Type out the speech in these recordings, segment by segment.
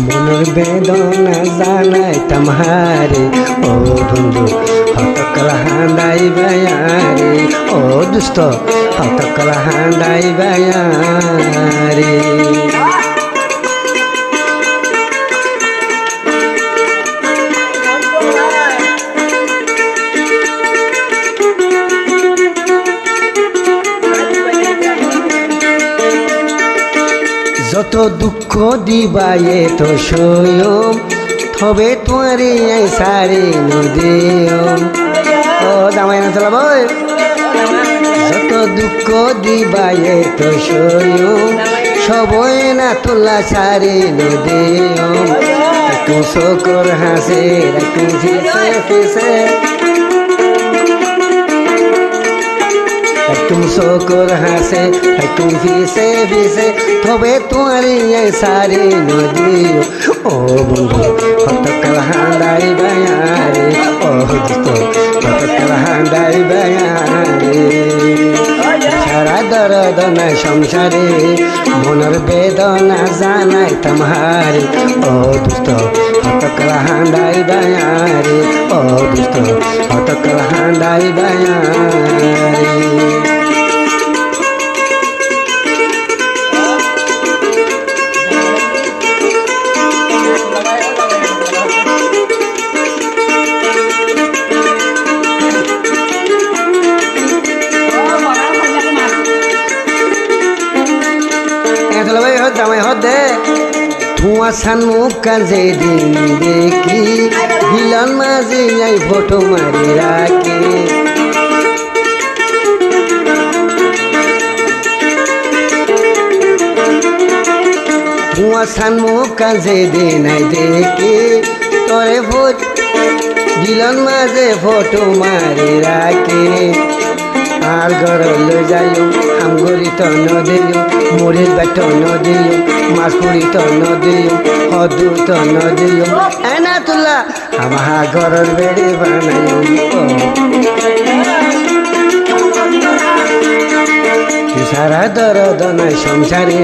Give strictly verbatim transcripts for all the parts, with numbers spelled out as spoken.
Monor bedona zanaitam hare, ó bondú, hotokkál handaiba yare, ó dusto, hotokkál handaiba yare. Zoto dukko diba eto soiyum, tobe tuáre añí sári no diyum. Ó zamai Anatullah bái. Zoto dukko diba eto soiyum, sob Anatullah sári no diyum. Raikkum sókor hañse, raikkum fise fise. Raikkum sókor hañse, raikkum fise fise, tobe tuáre añí sári no diyum. Ó bondú, hotokkál handaiba yare, ó dusto, hotokkál handaiba yare. Sára dorod nai soñsare, monor bedona zanaitam hare, ó dusto, hotokkál handaiba yare, ó dusto, hotokkál handaiba yare. Tuáñr san mukkan zedin dekí, dilor mazé añí foto mari rakí. Tuáñr san mukkan zedin añí dekí, tore foto, dilor mazé foto mari rakí. Añár górot loi zaiyum, ham gorito no diyum, muris baitto no diyum, mas furito no diyum, hoddúto no diyum. Anatullah, ham añár góror beri banaiyum. Ó. Tui sára dorod nai soñsare,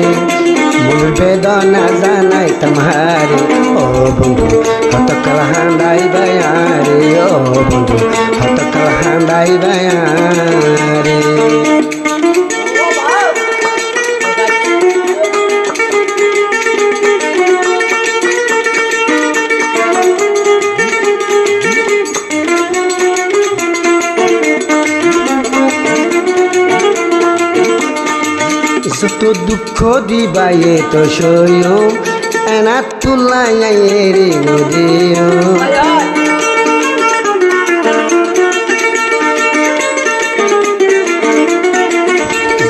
monor bedona zanaitam hare, ó bondú, hotokkál handaiba yare, ó bondú, hotokkál handaiba yare. Zoto dukko diba eto soiyum, Anatullah añí eri no diyum.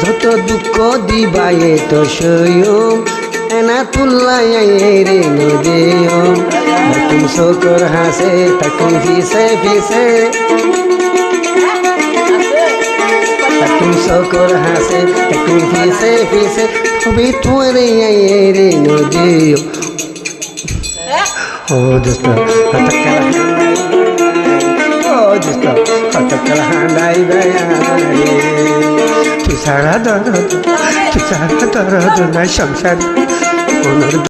Zoto dukko diba eto soiyum, Anatullah añí eri no diyum. Raikkum sókor hañse, raikkum fise fise. Raikkum sókor hañse, raikkum fise fise. Tobe tuáre añí eri no diyum. Ó dusto, hotokkál handaiba yare. Ó dusto, hotokkál handaiba yare. Tui sára dorod, tui sára dorod nai soñsare. Monor